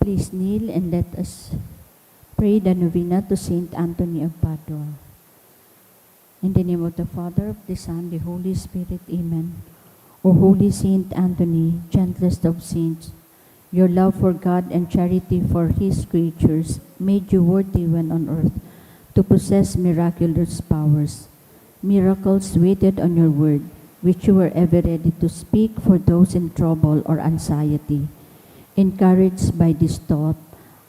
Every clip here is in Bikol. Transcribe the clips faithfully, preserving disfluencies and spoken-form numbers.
Please kneel and let us pray the novena to Saint Anthony of Padua. In the name of the Father, of the Son, the Holy Spirit. Amen. O holy Saint Anthony, gentlest of saints, your love for God and charity for His creatures made you worthy when on earth to possess miraculous powers. Miracles waited on your word, which you were ever ready to speak for those in trouble or anxiety. Encouraged by this thought,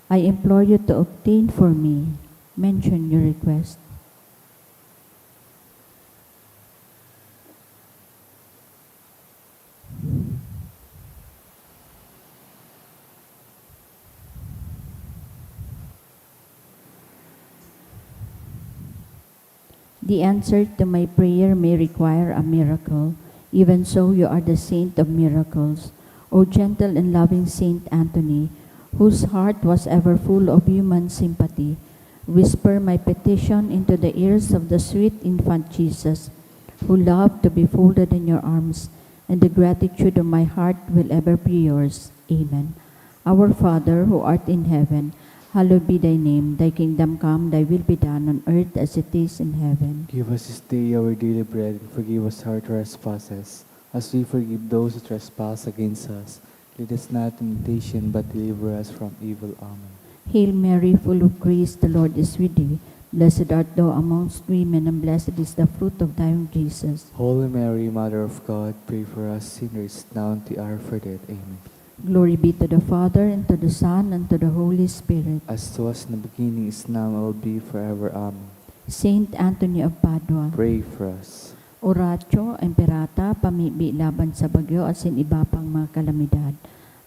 I implore you to obtain for me. Mention your request. The answer to my prayer may require a miracle. Even so, you are the saint of miracles. O gentle and loving Saint Anthony, whose heart was ever full of human sympathy, whisper my petition into the ears of the sweet infant Jesus, who loved to be folded in your arms, and the gratitude of my heart will ever be yours. Amen. Our Father, who art in heaven, hallowed be thy name. Thy kingdom come, thy will be done on earth as it is in heaven. Give us this day our daily bread, and forgive us our trespasses, as we forgive those who trespass against us. Lead us not into temptation, but deliver us from evil. Amen. Hail Mary, full of grace, the Lord is with thee. Blessed art thou amongst women, and blessed is the fruit of thy womb, Jesus. Holy Mary, Mother of God, pray for us sinners, now and at the hour of our death. Amen. Glory be to the Father, and to the Son, and to the Holy Spirit. As it was in the beginning, is now, and will be forever. Amen. Saint Anthony of Padua. Pray for us. Oratio Imperata, pamibi laban sa bagyo asin iba pang mga kalamidad.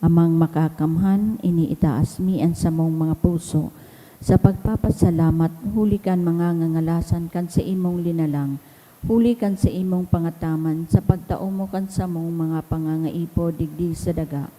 Amang Makakamhan, ini itaas mi an samong mga puso sa pagpapasalamat huli kan mga ngangalasan kan saimong linalang, huli kan saimong pangataman sa pagtao mo kan samong mga pangangaipo digdi sa daga,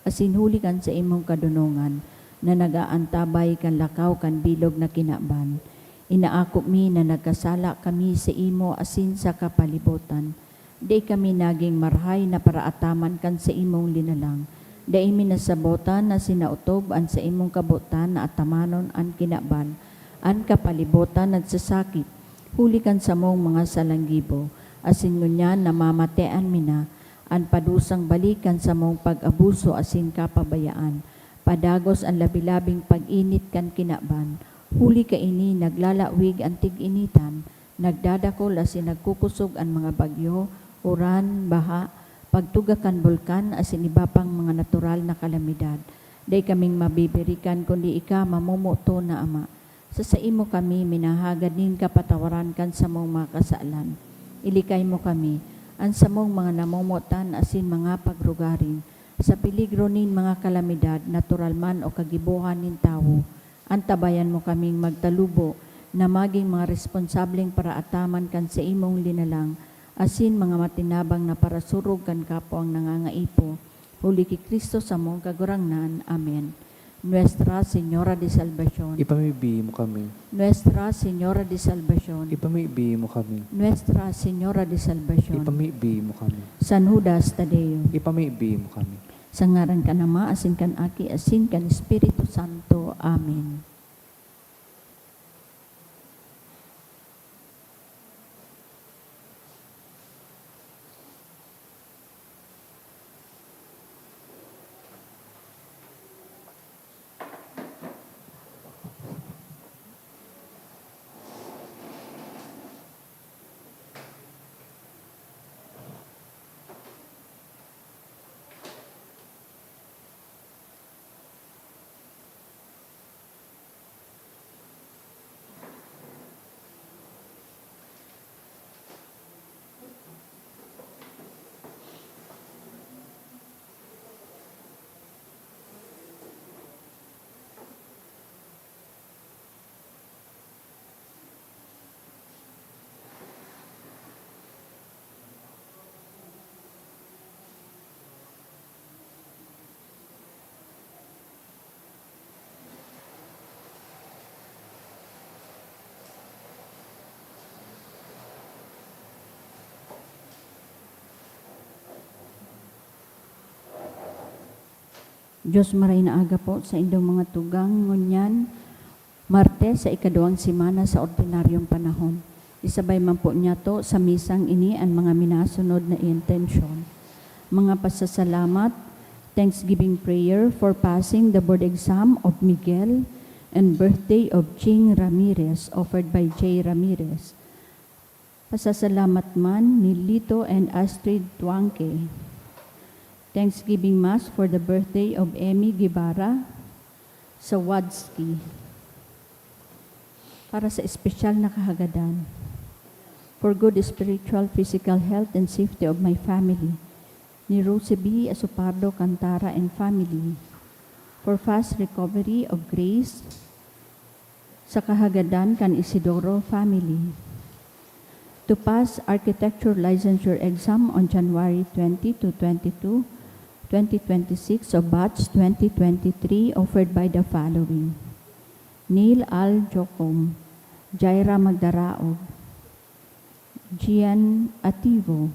asin huli kan saimong kadonongan na nag-aantabay kan lakaw kan bilog na kinaban. Inaako mi na nagkasala kami saimo asin sa kapalibotan. Dai kami nagin marahay na paraataman kan saimong linalang. Dai mi nasabotan asin naotob an saimong kabotan na atamanon an kinaban. An kapalibotan nagsasakit, huli kan samong mga salanggibo, asin ngunyan namamatean mi na. An padusang balik kan samong pag-abuso asin kapabayaan, padagos an labi-labing pag-init kan kinaban, huli kaini naglalawig an tig-initan, nagdadakol asin nagkukosog an mga bagyo, uran, baha, pagtuga kan bulkan asin iba pang mga natural na kalamidad. Dai kaming mabibirikan kundi ika, mamomoton na Ama. Sa saimo kami minahagad nin kapatawaran kan samong mga kasalan. Ilikay mo kami, an samong mga namomotan asin mga pagrugarin, sa peligro nin mga kalamidad, natural man o kagibohan nin tawo. Antabayan mo kaming magtalubo na magin mga responsableng paraataman kan saimong linalang, asin mga matinabang na parasurog kan kapwang nangangaipo. Huli ki Cristo samong Kagurangnan. Amen. Nuestra Señora de Salvacion. Ipamibi mo kami. Nuestra Señora de Salvacion. Ipamibi mo kami. Nuestra Señora de Salvacion. Ipamibi mo kami. San Judas Tadeo. Ipamibi mo kami. Sa ngaran kan Ama, asin kan Aki, asin kan Espiritu Santo. Amen. Diyos, maray na aga po sa indong mga tugang ngunyan, Martes sa ikaduwang semana sa ordinaryong panahon. Isabay man po niyato sa misang ini an mga minasunod na intensyon. Mga pasasalamat, thanksgiving prayer for passing the board exam of Miguel and birthday of Ching Ramirez, offered by Jay Ramirez. Pasasalamat man ni Lito and Astrid Tuangke. Thanksgiving Mass for the birthday of Emmy Guevara Sawadsky. Para sa espesyal na kahagadan. For good spiritual, physical health and safety of my family. Ni Rosie B. Asopardo Cantara and family. For fast recovery of Grace, sa kahagadan kan Isidoro family. To pass architecture licensure exam on January twenty to twenty-two, twenty twenty-six, of batch twenty twenty-three, offered by the following: Neil Al Jocom, Jaira Magdaraog, Gian Ativo,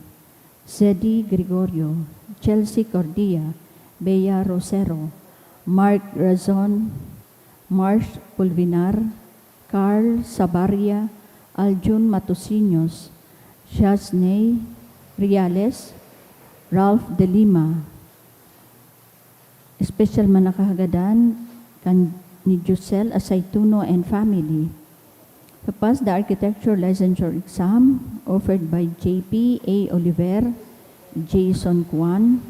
Zeddy Gregorio, Chelsea Cordia, Bea Rosero, Mark Razon, Marsh Pulvinar, Carl Sabaria, Aljun Matosiños, Jasney Reales, Ralph De Lima. Espesyal man na kahagadan kan ni Josel Asaytuno and family. To pass the architecture licensure exam offered by J P A Oliver, Jason Kwan,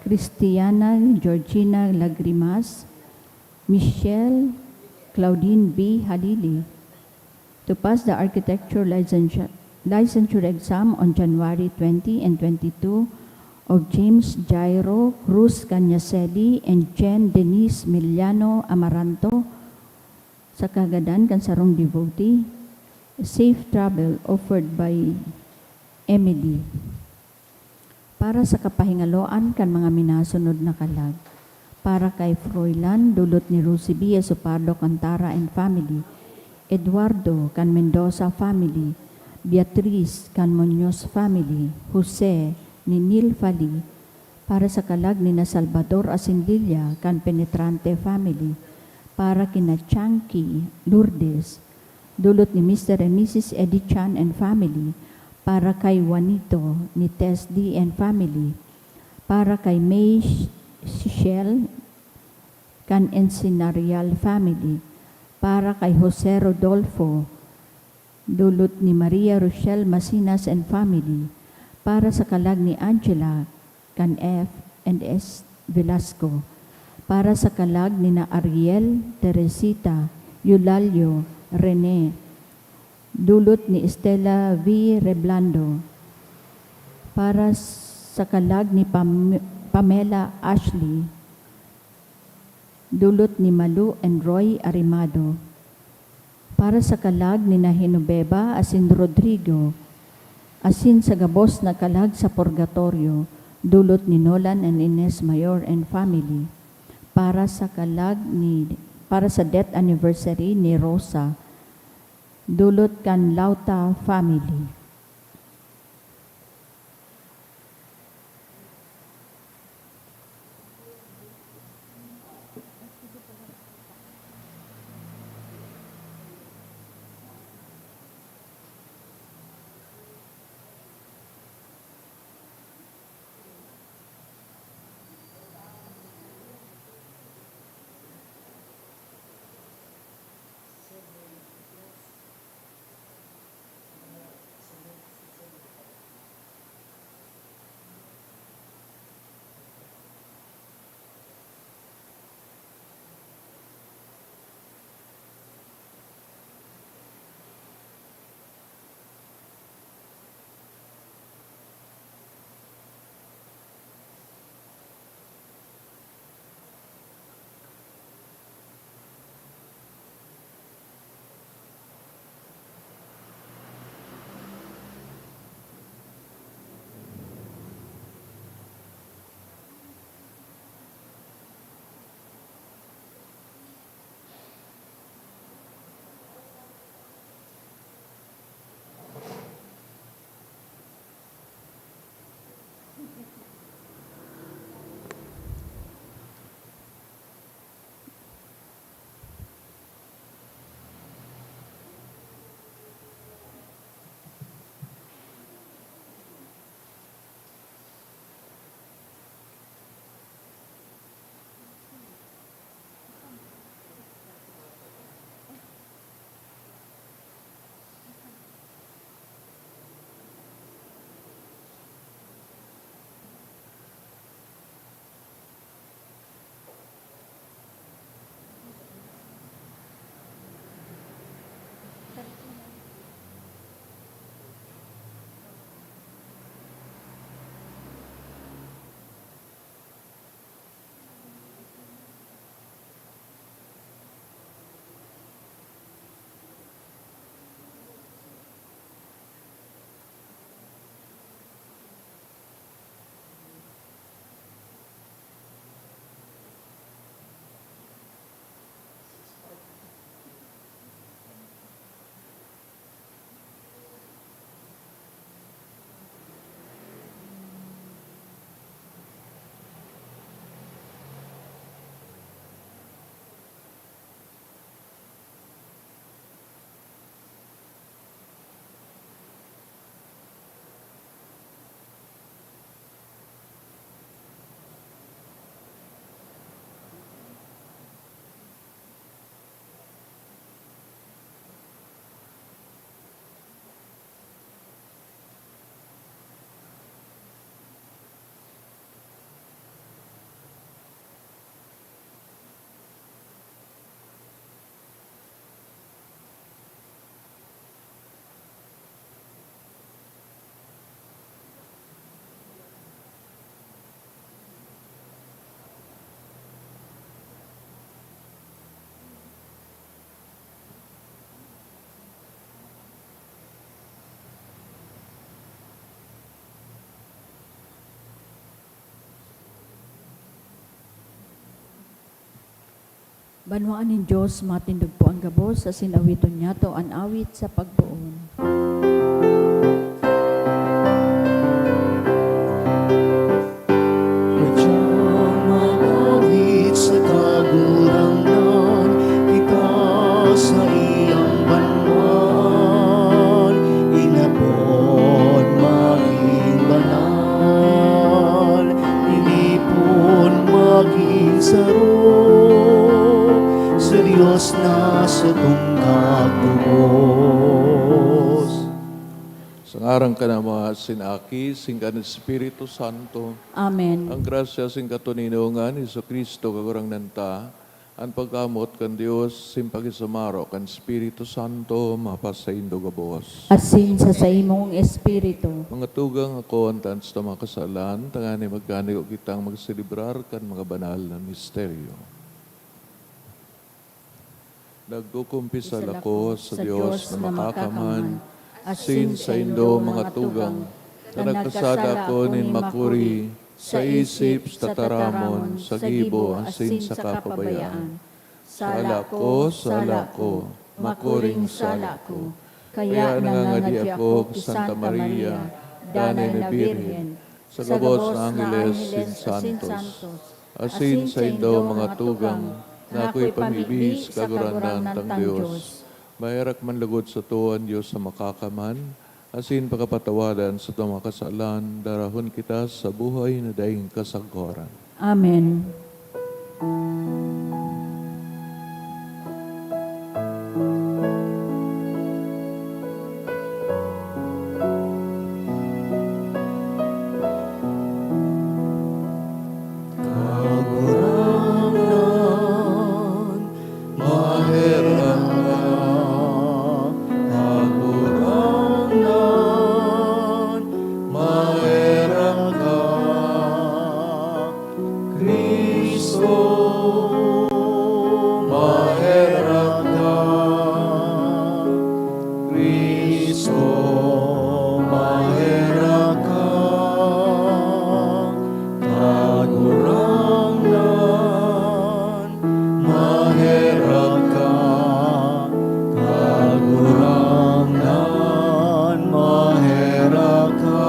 Christiana Georgina Lagrimas, Michelle Claudine B. Halili. To pass the architecture licensure, licensure exam on January twenty and twenty-two of James Jairo Cruz Cañaceli and Jen Denise Miliano Amaranto, sa kahagadan kan sarong devotee. Safe travel offered by Emily. Para sa kapahingaloan kan mga minasunod na kalag. Para kay Froilan, dulot ni Rosie B. Asopardo Cantara and family. Eduardo kan Mendoza family. Beatriz kan Muñoz family. Jose ni Neil Fali. Para sa kalag ni na Salvador asin Lilia kan Penetrante family. Para kina Chanky Lourdes, dulot ni Mister and Missus Eddie Chan and family. Para kay Juanito ni Tess D and family. Para kay May Sh-, Shell kan Encenarial family. Para kay Jose Rodolfo, dulot ni Maria Rochelle Masinas and family. Para sa kalag ni Angela kan F and S Velasco. Para sa kalag ni na Ariel, Teresita, Eulalio, Rene, dulot ni Estela V. Reblando. Para sa kalag ni Pam-, Pamela Ashley, dulot ni Malu and Roy Arimado. Para sa kalag ni na Genoveva asin Rodrigo, asin sa gabos na kalag sa purgatorio, dulot ni Nolan and Ines Mayor and family. Para sa kalag ni, para sa death anniversary ni Rosa, dulot kan Lauta family. Banwaan nin Dios, matindog po an gabos, asin awiton niyato an awit sa pagpoon. Sadyang maawit sa Kagurangnan, kita saiyang banwaan, inapod magin banal, inipon magin saro, sa Dios na satong Kagurangnan. Sa ngaran kan Ama, asin Aki, asin kan Espiritu Santo. Amen. Ang grasya asin katoninongan ni Jesu-Cristo, Kagurangnan ta, an pagkamoot kan Dios, asin pakisumaro kan Espiritu Santo, mapasaindo gabos. Asin sa saimong espiritu. Mga tugang, akoon ta an satong mga kasalan, tanganing magkanigo kitang magselebrar kan mga banal na misteryo. Nagkukumpisal ako sa Dios na makakamhan, asin saindo, mga tugang, ta nagkasala ako nin makuri, sa isip, sa tataramon, sa gibo, asin sa kapabayaan. Sala ko, sala ko, makuring sala ko. Kaya nangangadi ako ki Santa Maria, Danay na Birhen, sa gabos na angheles asin santos, asin saindo, mga tugang, na akoy pamibi sa Kagurangnan tang Dios. Maherak man logod sato an Dios na makakamhan, asin pakapatawadan satong mga kasalan, darahon kita sa buhay na daing kasagkoran. Amen. Kagurangnan, maherak ka. Kagurangnan, maherak ka. Cristo, maherak ka. Cristo, maherak ka. Kagurangnan, maherak ka. Kagurangnan, maherak ka.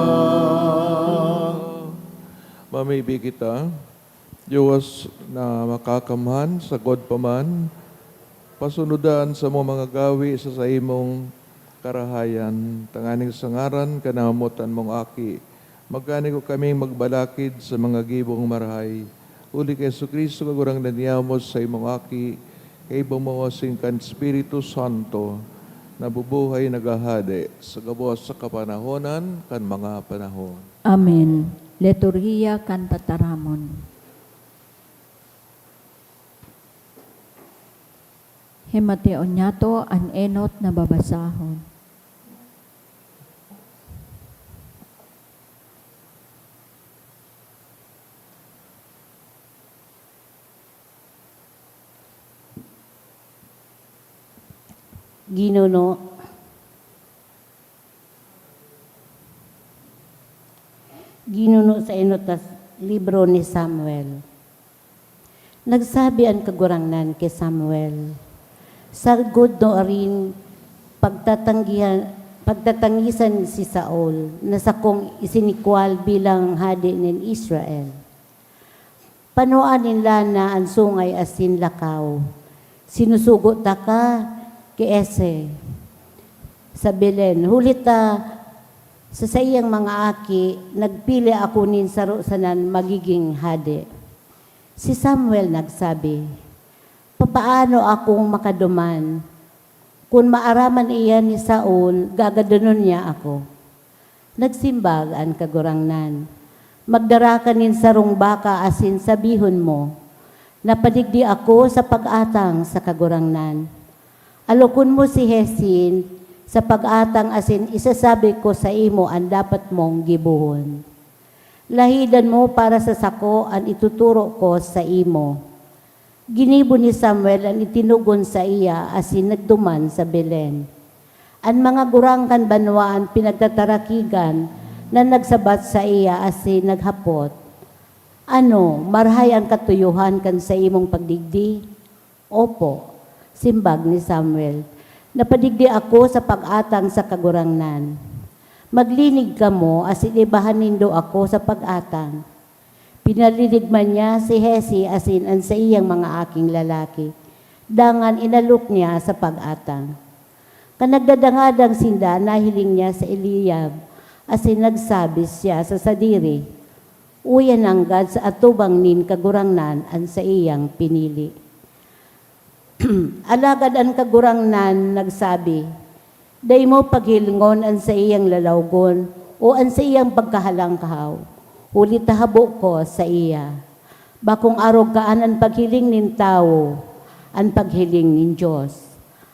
Mamibi kita. Dios na makakamhan, sagkod pa man, pasunodan samo mga gawi sa saimong karahayan, tanganing sa ngaran kan namotan mong Aki, magkanigo kaming magbalakid sa mga gibong marahay, huli ki Jesu-Cristo, Kagurangnan niyamo, sa imong Aki, kaiba mo asin kan Espiritu Santo, nabubuhay, naghahade sa gabos sa kapanahonan kan mga panahon. Amen. Liturhiya kan Tataramon. Himatiaon niyato an enot na babasahon. Ginuno. Ginuno sa enot na libro ni Samuel. Nagsabi an Kagurangnan ki Samuel, "Sagkod nuarin pagtatanggihan, pagtatangisan si Saul na sakong isinikwal bilang hade nin Israel." Panuan nin lana an sungay asin lakaw. Sinusugo taka ki Isai sa Belen, huli ta sa saiyang mga aki, nagpili ako nin saro sanang magiging hade. Si Samuel nagsabi, "Papaano akong makaduman? Kun maaraman iyan ni Saul, gagadanon niya ako." Nagsimbag an Kagurangnan, "Magdara ka nin sarong baka asin sabihon mo, 'Napadigdi ako sa pag-atang sa Kagurangnan.' Alokon mo si Hesin sa pag-atang asin isasabi ko saimo an dapat mong gibohon. Lahidan mo para sa sako an ituturo ko saimo." Ginibo ni Samuel an itinugon saiya asin nagduman sa Belen. An mga gurang kan banwaan pinagtatarakigan na nagsabat saiya asin naghapot, "Ano, marahay an katuyohan kan saimong pagdigdi?" "Opo," simbag ni Samuel, "napadigdi ako sa pag-atang sa Kagurangnan. Maglinig kamo asin ibahan nindo ako sa pag-atang." Pinalinig man niya si Hesi asin an saiyang mga aking lalaki, dangan inalok niya sa pag-atang. Kan nagdadangadang sinda, nahiling niya si Eliab, asin nagsabi siya sa sadiri, "Uya nanggad sa atubang nin Kagurangnan an saiyang pinili." Alagad an Kagurangnan nagsabi, "Dai mo paghilingon an saiyang lalawgon o an saiyang pagkahalangkahaw, huli ta habo ko saiya." Bakong arog kaan an paghiling nin tawo, an paghiling nin Dios.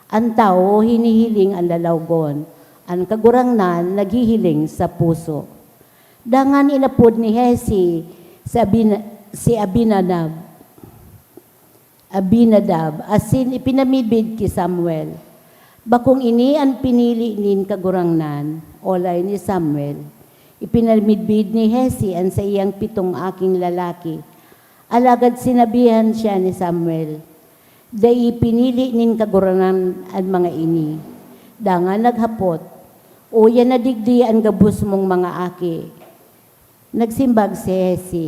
An tawo hinihiling an lalawgon, an Kagurangnan naghihiling sa puso. Dangan inapod ni Hesi si Abin-, si Abinadab, Abinadab, asin ipinamidbid ki Samuel. Bakong ini an pinili nin Kagurangnan, olay ni Samuel. Ipinamidbid ni Hesi an saiyang pitong aking lalaki. Alagad sinabihan siya ni Samuel, "Dai pinili nin Kagurangnan an mga ini." Dangan naghapot, "Uya na digdi an gabos mong mga aki?" Nagsimbag si Hesi,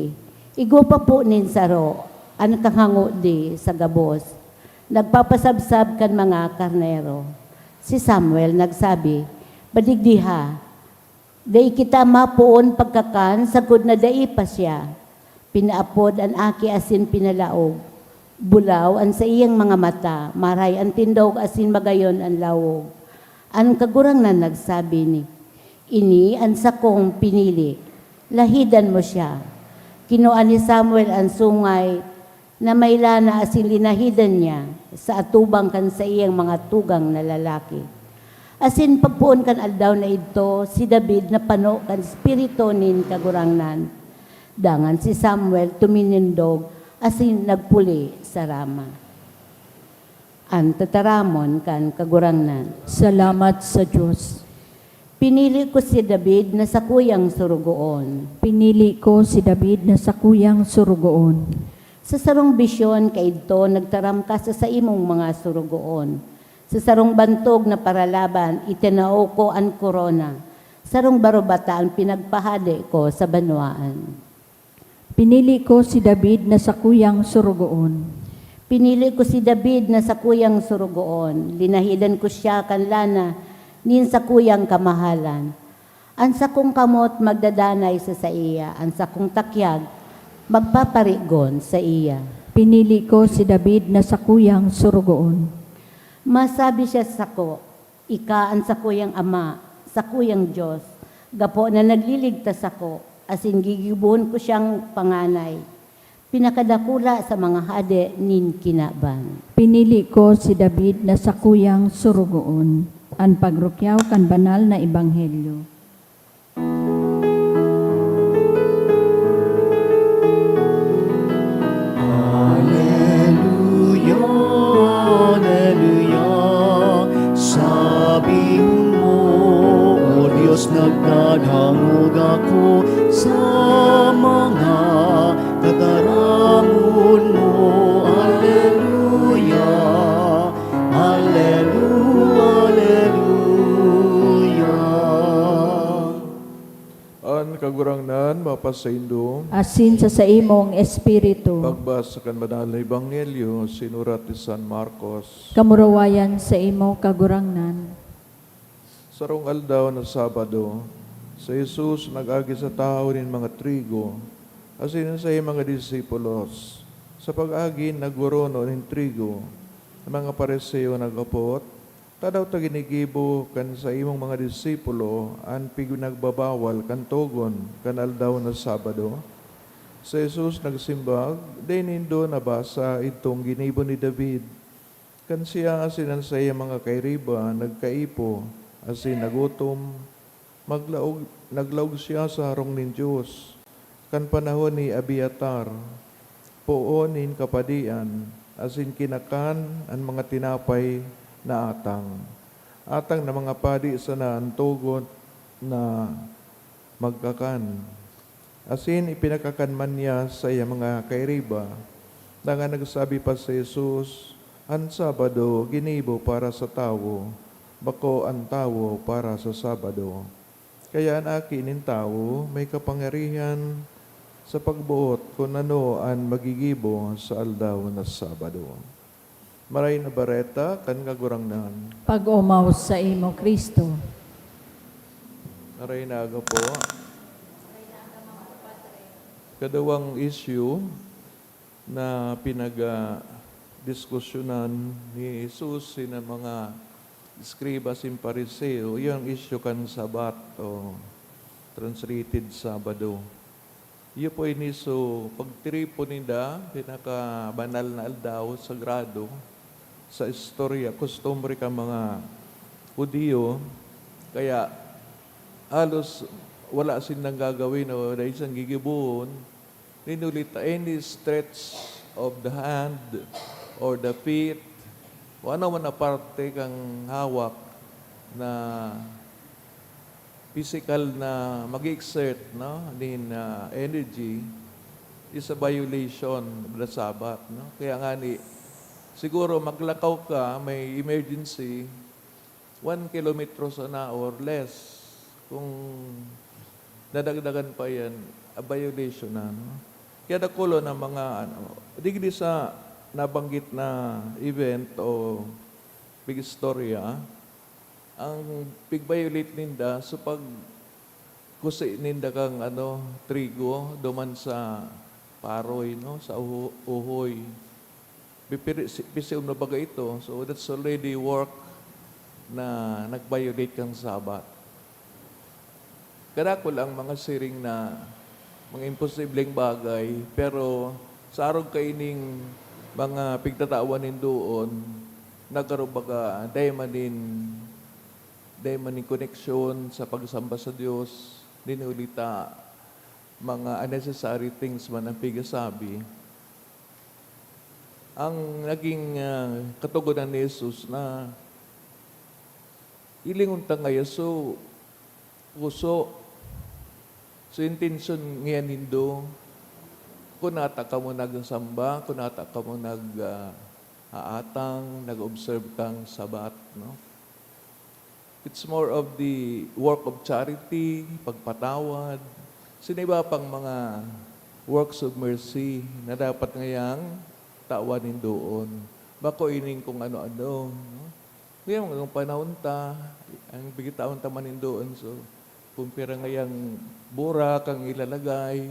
"Igwa pa po nin saro an kahango di sa gabos, nagpapasabsab kan mga karnero." Si Samuel nagsabi, "Madigdi ha, dai kita mapoon pagkakan sagkod na dai pa siya." Pinaapod an aki asin pinalaog. Bulaw an saiyang mga mata, maray an tindog asin magayon an lawog. An Kagurangnan nagsabi ni, "Ini an sakong pinili, lahidan mo siya." Kinua ni Samuel an sungay na may lana asin linahidan niya sa atubang kan saiyang mga tugang na lalaki. Asin pagpoon kan aldaw na idto, si David napano kan Espiritu nin Kagurangnan. Dangan si Samuel tuminindog asin nagpuli sa Rama. An tataramon kan Kagurangnan. Salamat sa Dios. Pinili ko si David na sakuyang sorogoon. Pinili ko si David na sakuyang sorogoon. Sa sarong bisyon kaidto, nagtaram ka sa saimong mga sorogoon. Sa sarong bantog na paralaban, itinao ko an korona. Sarong barobata an pinagpahade ko sa banwaan. Pinili ko si David na sakuyang sorogoon. Pinili ko si David na sakuyang sorogoon. Linahidan ko siya kan lana nin sakuyang kamahalan. An sakong kamot magdadanay sa saiya, an sakong takyag magpaparigon saiya. Pinili ko si David na sakuyang sorogoon. Masabi siya sako, "Ika an sakuyang Ama, sakuyang Dios, gapo na nagliligtas ako, asin gigibohon ko siyang panganay, pinakadakula sa mga hade nin kinaban." Pinili ko si David na sakuyang sorogoon. An pagrukyaw kan banal na ebanghelyo. Aleluya, aleluya. Sabihon mo, O Dios, nagdadangog ako sa mga tataramon mo. Aleluya, aleluya, aleluya. An Kagurangnan mapasaindo. Asin sa saimong espiritu. Pagbasa kan Banal na Ebanghelyo sinurat ni San Marcos. Kamurawayan saimo, Kagurangnan. Sarong aldaw na Sabado, si Jesus nag-agi sa tahaw nin mga trigo, asin an saiyang mga disipulos. Sa pag-agi, naggurono nin trigo. An mga Fariseo naghapot, "Tadaw ta ginigibo kan saimong mga disipulo an pignagbabawal kan togon kan aldaw na Sabado?" Si Jesus nagsimbag, "Dai nindo nabasa idtong ginibo ni David? Kan siya asin an saiyang mga kairiba nagkaipo asin nagutom, maglaog, naglaog siya sa harong nin Dios. Kan panahon ni Abiatar, poon nin kapadian, asin kinakan an mga tinapay na atang. Atang na mga padi sana an togon na magkakan. Asin ipinakakan man niya sa saiyang mga kairiba." Dangan nagsabi pa si Jesus, An Sabado ginibo para sa tawo, bako an tawo para sa Sabado. Kaya an Aki nin Tawo may kapangyarihan sa pagboot kun ano an magigibo sa aldaw na Sabado. Maray na Bareta kan Kagurangnan. Pag-omaw saimo, Cristo. Maray na aga po. Kadawang issue na pinag, ah, diskusyonan ni Jesus sina mga eskriba sin Fariseo, iyo an isyu kan Sabat o translated Sabado. Iyo po ini, so, pagtiripon ninda, pinakabanal na aldaw, sagrado, sa istorya, kostumbre kan mga Judio. Kaya, halos wala sindang gagawin o dai sindang gigibohon, nin huli ta any stretch of the hand or the feet, o ano man na parte kan hawak na pisikal na mag-exert, no, nin, ah, energy, is a violation of the Sabbath, no? Kaya ngani, siguro maglakaw ka, may emergency, one kilometro sana or less, kung nadagdagan pa yan, a violation na, no? Kaya dakulon ang mga, ano, digdi sa nabanggit na event o pig-istorya, ang pig-violate ninda sa pagkusi ninda kan, ano, trigo duman sa paroy, no, sa uho-, uhoy. Pipiri-, si-, pisiw na baga ito. So, that's already work na nag-violate kan Sabbath. Kadakul ang mga siring na mga imposibleng bagay, pero sa arog kaining mga pigtatawan nindoon, nagkaroon baga dai man nin, dai man nin koneksyon sa pagsamba sa Dios, nin huli ta mga unnecessary things man ang pigasabi. Ang naging, ah, katogonan ni Jesus na hilingon ta ngaya so puso. So, intensyon ngiyan nindo, kun ata kamo nagsamba, kun ata kamo nag, ah, aatang, nag-observe kang Sabat, no? It's more of the work of charity, pagpatawad, sa iba pang mga works of mercy na dapat ngayang tawan nindoon. Bako ining kung ano-ano, no? Ngayon, ang panahon ta, ang bigitaon ta man nindoon, so, kung pira ngayang burak ang ilalagay,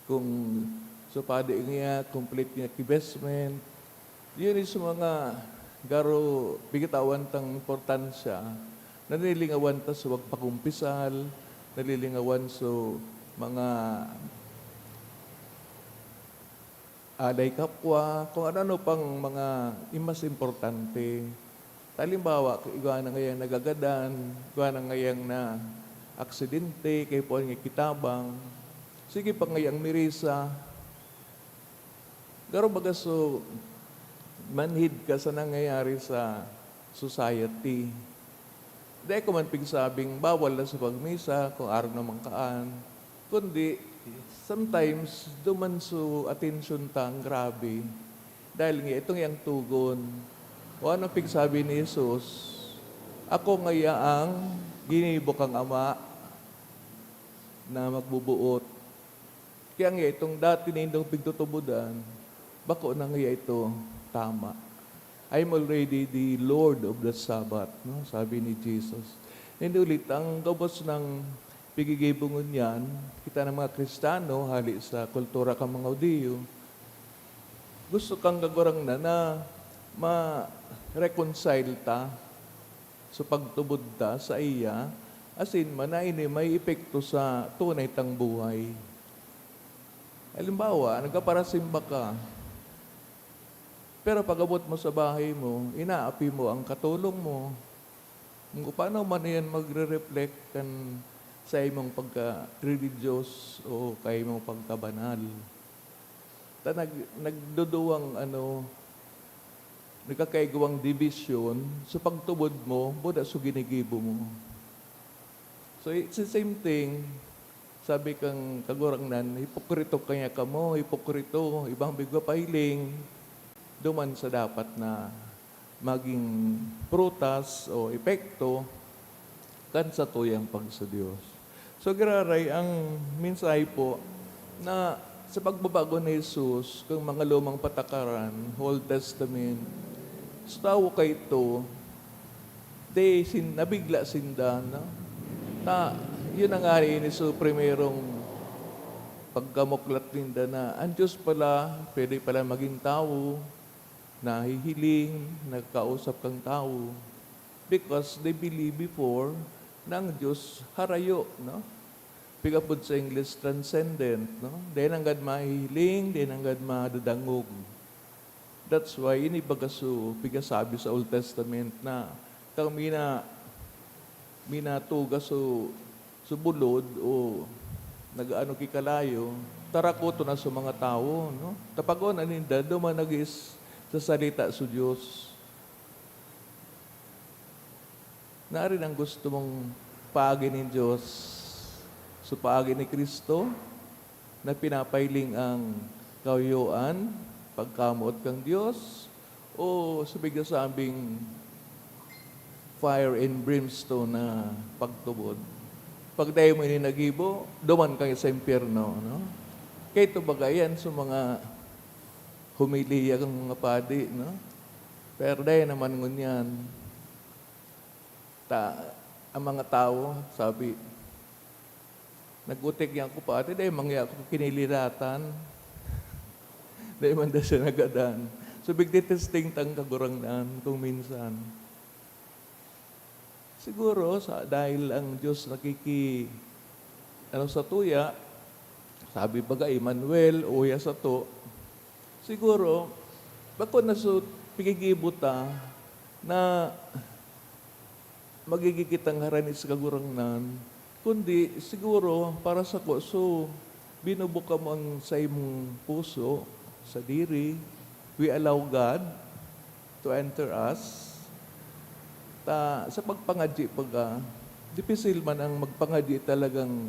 kung supadi niya, complete niya ki basement. Yun is mga garo bigitawan tang importansya, nalilingawan ta sa pagpakumpisal, nalilingawan sa mga alay kapwa, kung ano-ano pang mga mas importante. Halimbawa, igwa na ngayang nagagadan, igwa na ngayang na aksidente, kaipuhan niya ki tabang. Sige pa ngayang mirisa. Garo baga so, manhid ka sa nangyayari sa society. Dai ko man pigsabing bawal na sa pagmisa kung arog naman kaan. Kundi, sometimes, duman so atensyon ta ang grabe. Dahil nga, itong iyang tugon. O ano pigsabi ni Jesus? "Ako ngaya ang ginibo kang Ama na magbubuot." Kaya nga, itong dati nindong pigtutubodan, bako na ngaya ito tama. "I'm already the Lord of the Sabbath," no? Sabi ni Jesus. Nindulita, ang gabos ng pigigibo ngunyan, kita ng mga Kristiyano, hali sa kultura kan mga Judio, gusto kang Kagurangnan na ma-reconcile ta sa pagtubod ta saiya, asin man na ini may epekto sa tunay tang buhay. Halimbawa, nagpaparasimba ka, pero pag-abot mo sa bahay mo, inaapi mo ang katulong mo. Kung paano man iyan magre-reflect kan sa imong pagka-religious o kay imong pagkabanal. Ta nag-, nagduduwang, ano, nagkakaigwang dibisyon sa pagtubod mo, buda sa ginigibo mo. So, it's the same thing. Sabi kang Kagurangnan, "Hipokrito kaya kamo, hipokrito, ibang bigwa pahiling." duman sa dapat na magin prutas o epekto kan satuyang pagsa-Dios. So, giraray, ang mensahe po na sa pagbabago ni Jesus kan mga lumang patakaran, Old Testament, sa tawo kaito, di sin-, nabigla sinda, no? Ta, yun na nga ini so primerong pagkamuklat ninda na ang Diyos pala, pwede pala magin tawo, nahihiling, nagkausap kan tawo. Because they believe before na ang Diyos harayo, no? Piga pod sa English, transcendent, no? Dai nanggad mahihiling, dai nanggad madadangog. That's why ini baga so pigasabi sa Old Testament na kan mina-, minatuga so, so bulod o nag-aano ki kalayo, tarakoton na sa mga tawo, no? Ta pagkaon na ninda, duman nag-is-, sasalita so Dios. Naarin ang gusto mong paagi nin Dios, so paagi ni Cristo, na pinapahiling ang kahuyoan, pagkamoot kan Dios, o sa pigasabing fire and brimstone na pagtubod? Pag dai mo ini nagibo, duman ka sa impyerno, no? Kaya ito baga yan sa mga homilya kan mga padi, no? Pero dai naman ngunyan. Ta-, ang mga tawo, sabi, "Nag-utik yan ko, padi, dai man ngaya ko kiniliratan." Dai man da siya nagadan. So, bigdi testing tang Kagurangnan kung minsan. Siguro, sa, dahil ang Diyos nakiki-, ano, satuya, sabi baga, Emmanuel, uya sato. Siguro, bako na so, pigigibo ta na magiging kitang harani sa Kagurangnan, kundi siguro para sako, so, binubuka mo ang saimong puso, sadiri, we allow God to enter us. Ta, sa pagpangadyi baga, dipisil man ang magpangadyi talagang,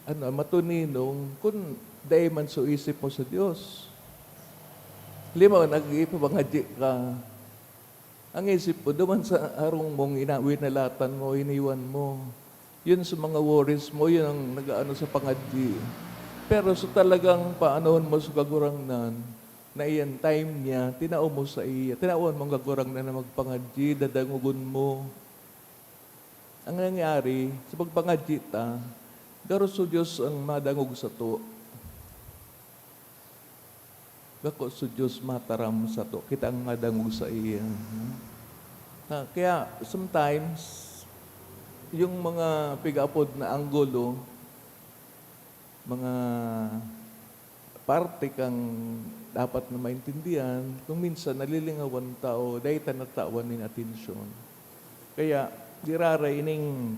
ano, matuninong kun dai man so isip mo sa Dios. Halimbawa, nag-ipangadyi ka, ang isip mo duman sa harong mong ina-, winalatan mo, iniwan mo. Yun sa mga worries mo, yun ang nag-aano sa pangadyi. Pero sa talagang paanahon mo sa Kagurangnan, na iyan time niya, tinao mo sa iya, tinawan mo ang Kagurangnan na magpangadyi, dadangogon mo. Ang nangyari, sa pagpangadyi ta, garo so Dios ang madangog sato. Bako so Dios mataram sato, kita ang madangog sa iya. Ah, kaya sometimes, yung mga pigaapod na anggulo, mga parte kang dapat na maintindihan, kung minsan nalilingawan ta o dai ta natawan nin atensyon. Kaya, giraray ining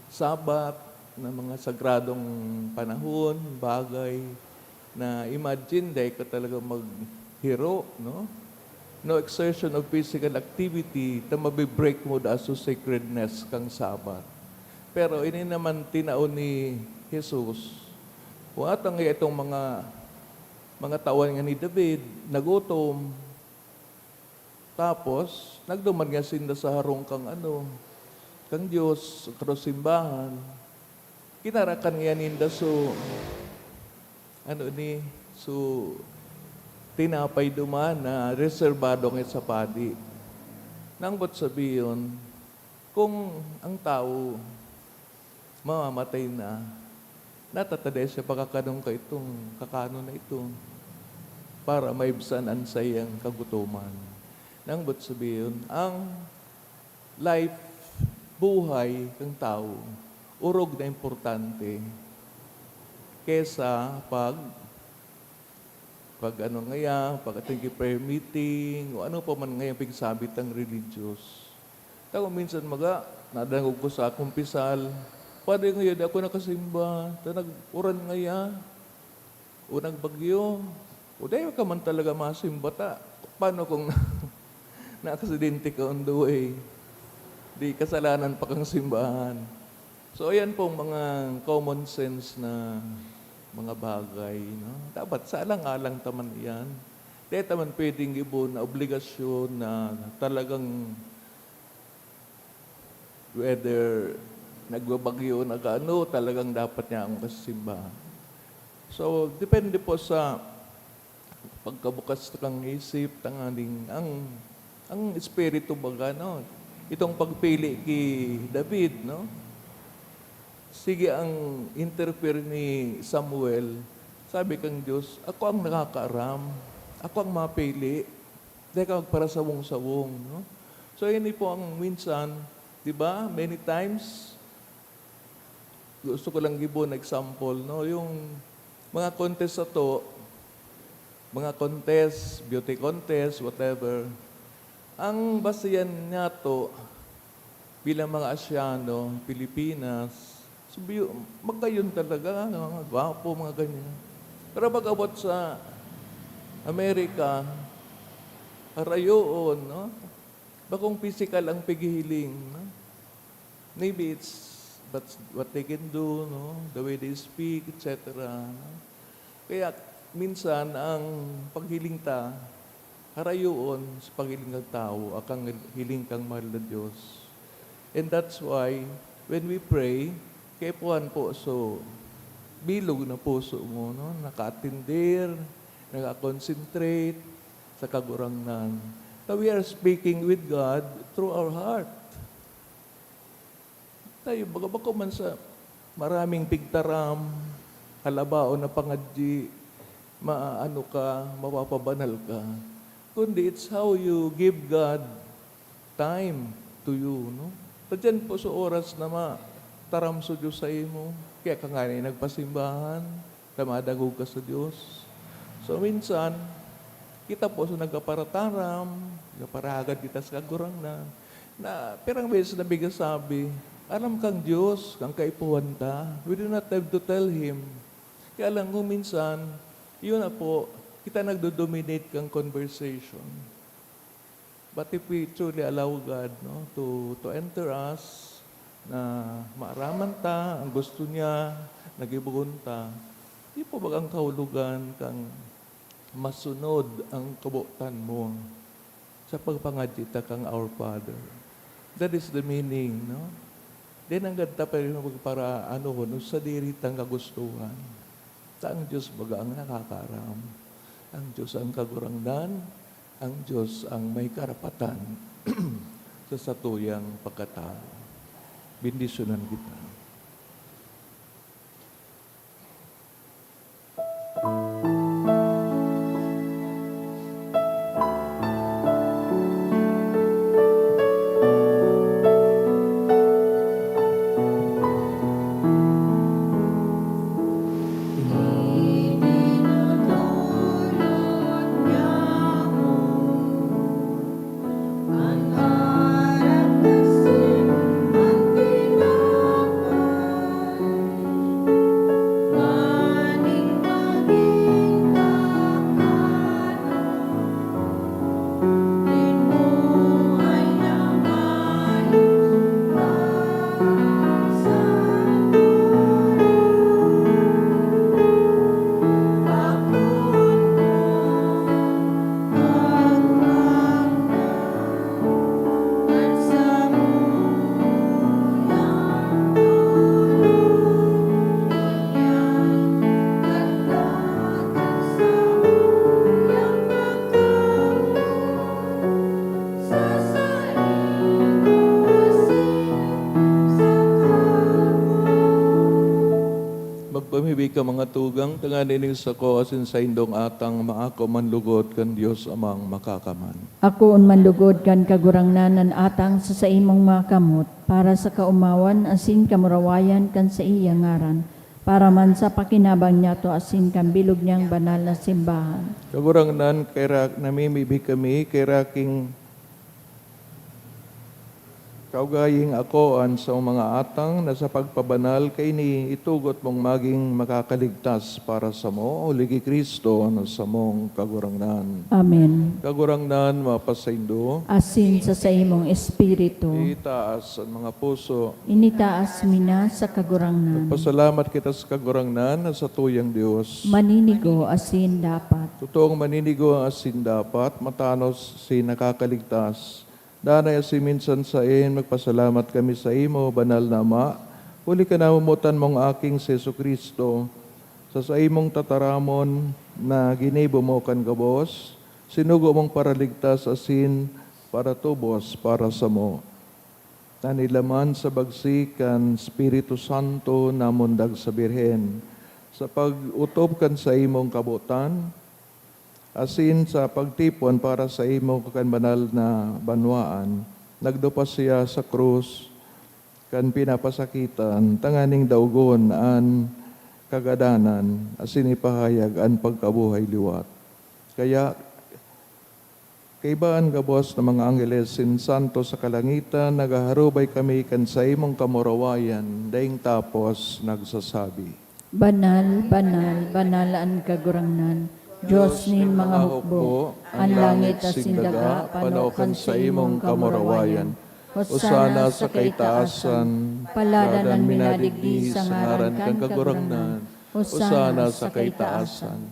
Sabbath na mga sagradong panahon, bagay na imagine, dai ka talaga maghiro, no? No exertion of physical activity ta mabe-break mo daa so sacredness kan Sabbath. Pero ini naman tinao ni Jesus. Kung atang itong mga, mga tawan nga ni David, nagutom. Tapos, nagduman nga sinda sa harong kang ano, kang Dios, sa simbahan. Kinarakan niya ninda so, ano ni, so, tinapay duman na reserbado nga sa padi. Nang ba't sabiyon, kung ang tawo mamamatay na, natatadya siya pakakanon kaitong kakanon na ito para maibsan an saiyang kagutoman. Nang ba't sabiyon, ang life, buhay kan tawo, orog na importante kesa pag, pag ano ngaya, pag-attend ki prayer meeting, o ano pa man ngaya pigsabi tang religious. Tako minsan maga, nadangog ko sa kumpisal, "Padre, ngayon ako nakasimba, ta nag-uran ngaya." O nagbagyo, o dai ka man talaga masimba ta. Paano kung na-, naaksidente ka on the way? Di kasalanan pa kang simbahan. So, ayan pong mga common sense na mga bagay, no? Dapat sa alang-alang ta man iyan. Dai ta man pwedeng gibohon na obligasyon na talagang whether nagbabagyo o nag-ano, talagang dapat niya akong kasimbahan. So, depende po sa pagkabukas kang isip, tanganing ang, ang espiritu baga, no? Itong pagpili ki David, no? Sige ang interfere ni Samuel, sabi kang Diyos, "Ako ang nakakaaram, ako ang mapili, dai ka magparasawong-sawong," no? So, ini po ang minsan, di ba, many times, gusto ko lang gibo na example, no? Yung mga contest sato, mga contest, beauty contest, whatever. Ang basihan niyato bilang mga Asyano, Pilipinas, so, biyo-, magayon talaga, no? Gwapo, mga ganyan. Pero pag-abot sa Amerika, harayoon, no? Bakong pisikal ang pighihiling, no? Maybe it's, that's what they can do, no? The way they speak, et cetera, no? Kaya minsan ang paghiling ta, harayoon sa paghiling kan tawo, akang hiling kang mahal na Diyos. And that's why, when we pray, kaipuhan po, so, bilog na puso mo, no? Nakatindir, nakakonsentrate sa Kagurangnan. That we are speaking with God through our heart. Tayo, baga bako man sa maraming pigtaram, halabaon na pangadyi, maaano ka, mapapabanal ka. Kundi it's how you give God time to you, no? Tadyan po sa oras na mataram sa Diyos sa imo, kaya ka nga ni nagpasimbahan, ta madangog ka sa Diyos. So, minsan, kita po sa nagkaparataram, nagkaparahagad kita sa Kagurangnan, na pirang beses na bigasabi, aram kang Diyos, kang kaipuhan ta. We do not have to tell Him. Kaya lang kung minsan, yun na po, kita nagdo-dominate kang conversation. But if we truly allow God, no, to, to enter us, na maaraman ta ang gusto niya, nagibohon ta, di po bagang kahulogan kang masunod ang kabotan mo sa pagpangadyi ta kang Our Father. That is the meaning, no? Di nanggad ta pwede magparaano, no, sadiri tang kagustuhan. Ta ang Diyos baga ang nakakaaram. Ang Diyos ang Kagurangnan, ang Diyos ang may karapatan sa satuyang pagkatao. Bendisyonan kita. Magpamibi ka, mga tugang, tanganing sako asin saindong atang maako man lugod kan Dios Amang Makakaman. Akoon man lugod kan Kagurangnan an atang sa saimong mga kamot, para sa kaomawan asin kamurawayan kan saiya ngaran, para man sa pakinabang niyato asin kan bilog niyang banal na simbahan. Kagurangnan, kaya namimibi kami, kaya king Kaugaying ako an samong mga atang na sa pagpabanal kaini itugot mong magin makakaligtas para samo, huli ki Cristo na samong Kagurangnan. Amen. Kagurangnan, mapasaindo. Asin sa saimong espiritu. Itaas an mga puso. Initaas mi na sa Kagurangnan. Magpasalamat kita sa Kagurangnan na satuyang Dios. Maninigo asin dapat. Totoong maninigo asin dapat, matanos si nakakaligtas. Danay asin minsan saen, magpasalamat kami saimo, Banal na Ama, huli kan namomotan mong Aking si Jesu-Cristo. Sa saimong tataramon na ginibo mo kan gabos, sinugo mong paraligtas asin paratubos para samo. Nanilaman sa bagsik kan Espiritu Santo na mundag sa Birhen, sa pag-otob kan saimong kabotan, asin sa pagtipon para saimo kan banal na banwaan, nagdupa siya sa krus kan pinapasakitan, tanganing daogon an kagadanan asin ipahayag an pagkabuhay liwat. Kaya, kaiba an gabos na mga angheles asin santo sa kalangitan, naghaharubay kami kan saimong kamurawayan, daing tapos nagsasabi, Banal, banal, banal an Kagurangnan, Dios nin mga hukbo. An langit asin daga pano kan saimong kamurawayan. Hosana sa kaitaasan. Paladan an minadigdi sa ngaran kan Kagurangnan. Hosana sa kaitaasan.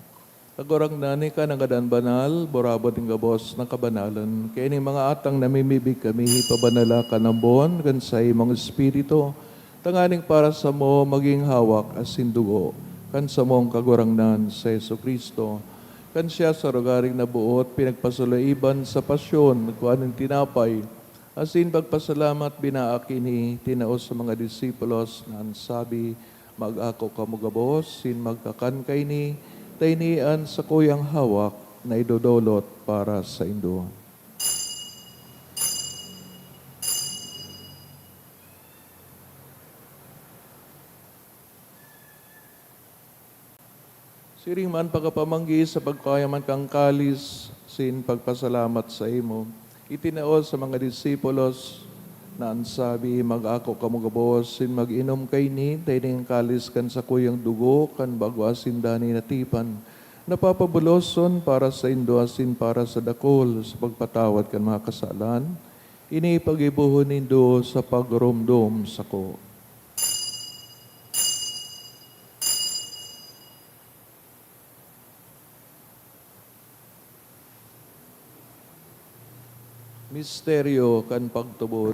Kagurangnan, ika na ngadan banal, burabod nin gabos na kabanalan. Kaya ning mga atang namimibi kami, ipabanala kan ambon kan saimong Espiritu, tanganing para samo magin hawak asin dugo kan samong Kagurangnan, si Jesu-Cristo. Kan siya sa rogaring naboot, pinagpasaloiban sa pasyon, nagkua nin tinapay, asin pagpasalamat, binaak ini, tinao sa mga disipulos, na an sabi, "Mag-ako kamo gabos, asin magkakan kaini, ta ini an sakuyang hawak na idodolot para saindo." Siring man, pagkapamanggi sa pagkua man kan kalis asin pagpasalamat saimo, itinao sa mga disipulos na an sabi, "Mag-ako kamo gabos asin mag-inom kaini, ta ini an kalis kan sakuyang dugo kan bago asin danay na tipan, na papabuloson para saindo asin para sa dakul sa pagpatawad kan mga kasalan. Ini paggibohon nindo sa pagromdom sako." Misteryo kan pagtubod.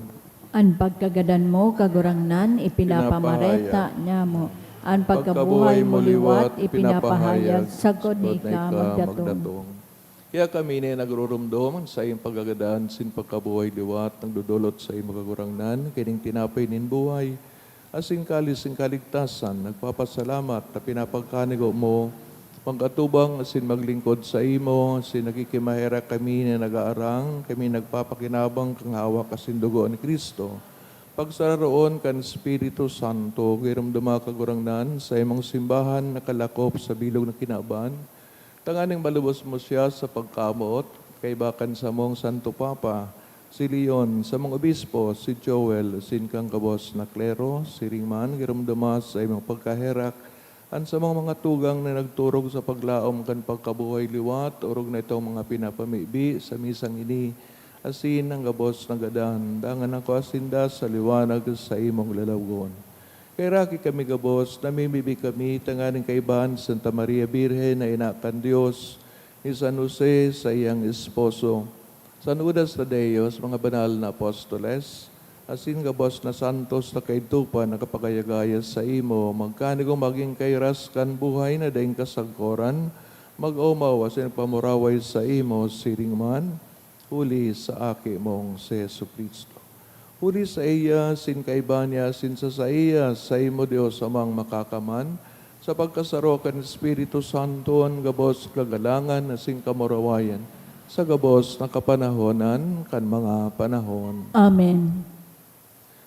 An pagkagadan mo, Kagurangnan, ipinapamareta niamo. An pagkabuhay mo liwat, ipinapahayag sagkod na ika magdatong. Kaya kami na nagruromdom an saiyang pagkagadan asin pagkabuhay liwat, nagdodolot saimo, Kagurangnan, kaining tinapay nin buhay, asin kalis nin kaligtasan, nagpapasalamat ta pinapagkanigo mo mag-atubang asin maglingkod saimo, asin nakikimaherak kami na nag-aarang, kami nagpapakinabang kan hawak asin dugo ni Cristo. Pagsararoon kan Espiritu Santo, giromdoma, Kagurangnan, saimong simbahan nakalakop sa bilog na kinaban, tanganing malubos mo siya sa pagkamoot, kaiba kan samong Santo Papa, si Leon, samong obispo, si Joel, asin kan gabos na klero. Siring man, giromdoma saimong pagkaherak an samong mga tugang na nagturog sa paglaom kan pagkabuhay liwat, orog na itong mga pinapamibi sa misang ini, asin an gabos na gadan, dangan nakua sinda sa liwanag sa imong lalawgon. Kaheraki kami gabos, namimibi kami tanganing kaibahan si Santa Maria Birhen na ina kan Dios, ni San Jose, saiyang esposo, San Judas Tadeo, mga banal na apostoles, asin gabos na santos na kaidto pa nakapagayagaya saimo, magkanigong magin kairas kan buhay na daing kasagkoran, mag-omaw asin nagpamuraway saimo siring man, huli sa Aki mong si Jesu-Cristo. Huli saiya, asin kaiba niya, asin sa saiya, saimo, Dios Amang Makakaman, sa pagkasaro kan Espiritu Santo, an gabos kagalangan asin kamurawayan, sa gabos na kapanahonan kan mga panahon. Amen.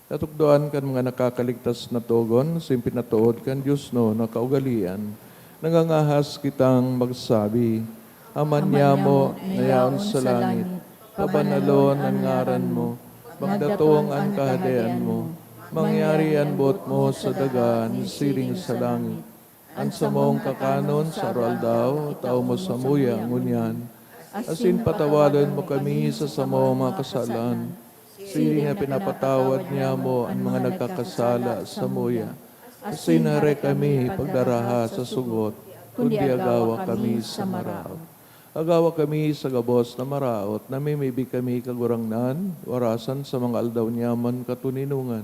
Natukdoan kan mga nakakaligtas na togon, asin pinatood kan diosnon na kaugalean, nangangahas kitang magsabi, Ama niamo na yaon sa langit, pabanalon an ngaran mo, Magdatong an Kahadean mo. Mangyari an boot mo sa daga, siring sa langit. An samong kakanon sa aroaldaw, tao mo samuya ngunyan. Asin patawadon mo kami sa samong mga kasalan, siring na pinapatawad niamo an mga nagkakasala samuya. Asin hare kami pagdaraha sa sugot, kundi agawa kami sa maraot. Agawa kami sa gabos na maraot, namimibi kami, Kagurangnan, warasan sa mga aldaw niya man katoninongan.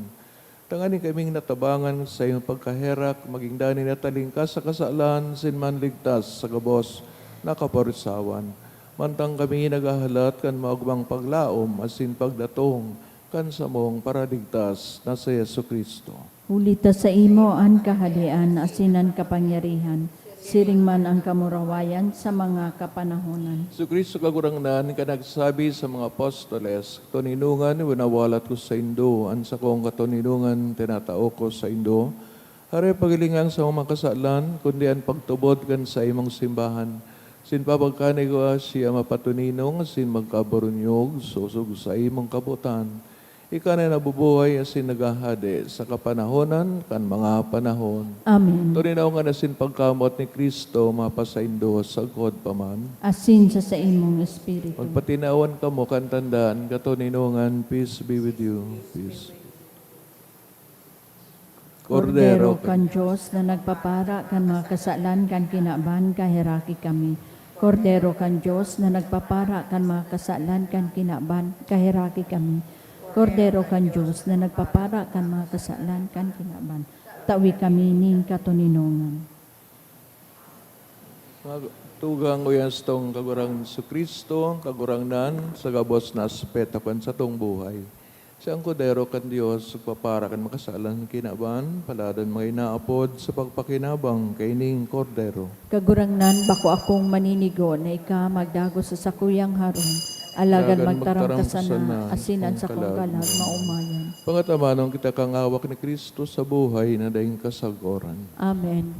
Tanganing kaming natabangan sa iyong pagkaherak, magin danay na talingkas sa kasalan, asin manligtas sa gabos na kaparisawan. Mantang kami naghahalat kan maogmang paglaom asin pagdatong kan samong Paraligtas na si Jesu-Cristo. Huli ta saimo an kahalean asin an kapangyarihan, siring man an kamurawayan sa mga kapanahonan. Si Cristo Kagurangnan, kan nagsabi sa mga apostoles, "Katoninongan, winawalat ko saindo, an sakong katoninongan tinatao ko saindo." Hare paghilingang sa mga kasalan, kundi an pagtubod kan saimong simbahan. Sin pagkaigwa siya mapatoninong asin magkaburunyog, sosog sa imong kabotan. Ika na nabubuhay asin naghahade sa kapanahonan kan mga panahon. Amen. Toninongan asin pagkamoot ni Cristo mapasaindo sagkod pa man. Asin sa saimong espiritu. Magpatinawan kamo kan tandaan katoninongan. Peace be with you. Peace. Kordero kan Dios na nagpapara kan mga kasalan kan kinaban, kaheraki kami. Kordero kan Dios na nagpapara kan mga kasalan kan kinaban, kaheraki kami. Kordero kan Dios na nagpapara kan mga kasalan kan kinaban, tawi kami nin katoninongan. Mga tugang, oyan satong Kagurangnan Jesu-Cristo, Kagurangnan, sa gabos na aspeto kan satong buhay. Siya an Kordero kan Dios, nagpapara kan makasalan kinaban, paladon mga inaapod sa pagpakinabang kaining Kordero. Kagurangnan, bako akong maninigo na ika magdagos sa sakuyang harong, alagad magtaram ka sana, asin an sakong kalag maumayan. Pangatabanon kita kan ngawak ni Cristo sa buhay na daing kasagoran. Amen.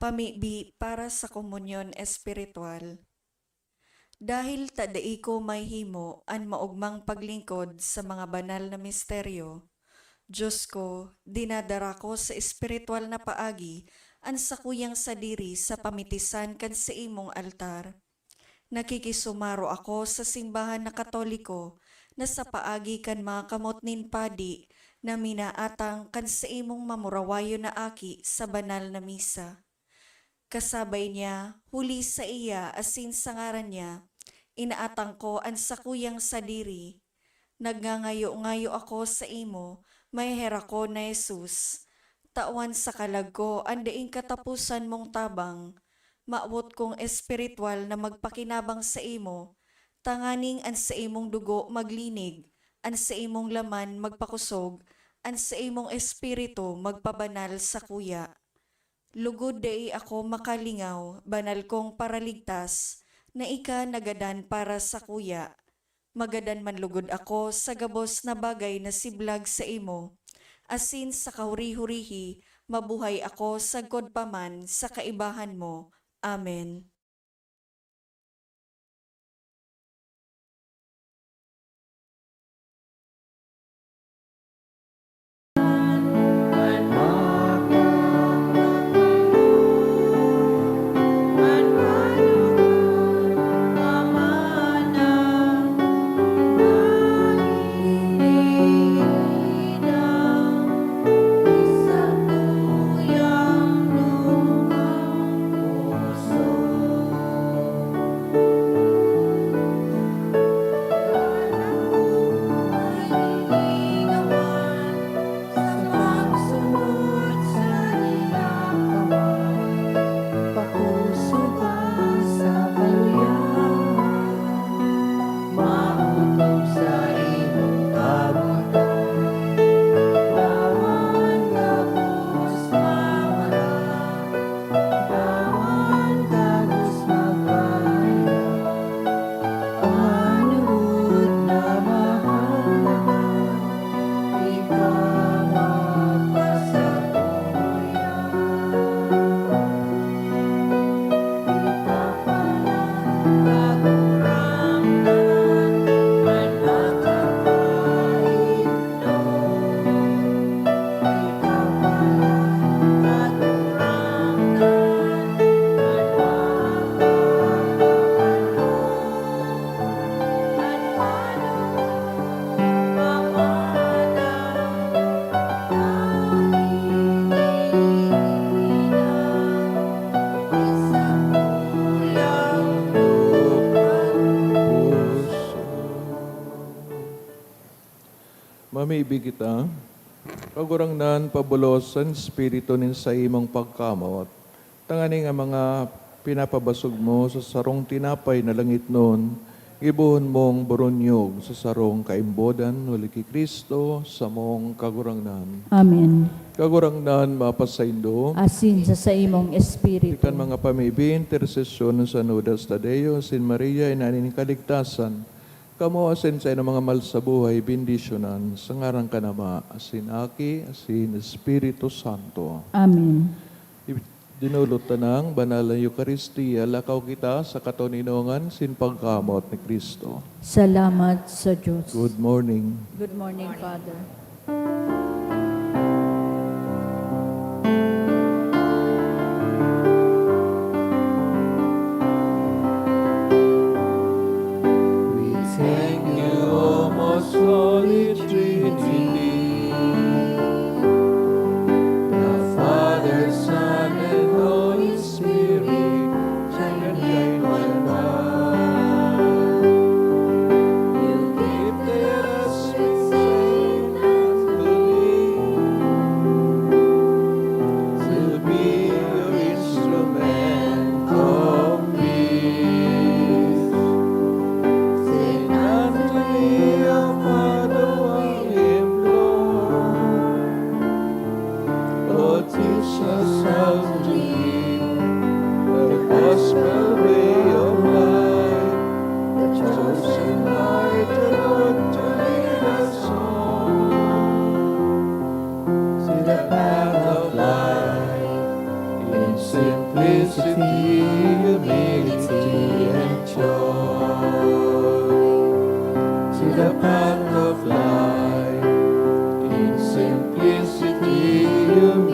Pamibi para sa komunyon espiritual. Dahil ta dai ko mahihimo an maogmang paglingkod sa mga banal na misteryo, Dios ko, dinadara ko sa espiritual na paagi an sakuyang sadiri sa pamitisan kan saimong altar. Nakikisumaro ako sa simbahan na Katoliko na sa paagi kan mga kamot nin padi na minaatang kan saimong mamurawayon na aki sa banal na misa. Kasabay niya, huli saiya asin sa ngaran niya, inaatang ko an sakuyang sadiri. Nagngangayo-ngayo ako saimo, maheherakon na Jesus. Tawan sa kalag ko an daing kataposan mong tabang. Mawot kong espiritual na magpakinabang saimo, tanganing an saimong dugo maglinig, an saimong laman magpakosog, an saimong espiritu magpabanal sakuya. Lugod dai ako makalingaw, banal kong Paraligtas, na ika nagadan para sakuya. Magadan man lugod ako sa gabos na bagay na siblag saimo, asin sa kahuri-hurihi mabuhay ako sagkod pa man sa kaibahan mo. Amen. Bi kita, Kagurangnan, pabulos an espiritu nin saimong pagkamot, tanganing an mga pinapabasog mo sa sarong tinapay na langitnon, gibohon mong boronyog sa sarong kaimbodan, huli ki Cristo, samong Kagurangnan. Amen. Kagurangnan, mapasaindo. Asin sa saimong espiritu. Kan mga pamibi, intersesyon ni San Judas Tadeo, sin Maria, ina nin kaligtasan, kamo asin sainong mga mahal sa buhay, bendisyonan sa ngaran kan Ama, asin Aki, asin Espiritu Santo. Amen. Dinulot ta nang banal na Eukaristia, lakaw kita sa katoninongan sin pagkamot ni Cristo. Salamat sa Diyos. Good morning. Good morning, Father. We thank you, O most holy Trinity, the Father, Son, and Holy Spirit, three in one God. You gifted us with Saint Anthony to be your instrument of peace. Saint Anthony of Padua, we implore, oh, teach us how to live the gospel way of life, the chosen light, the Lord, to lead us on to the path of life in simplicity, humility, and joy. To the path of life in simplicity, humility,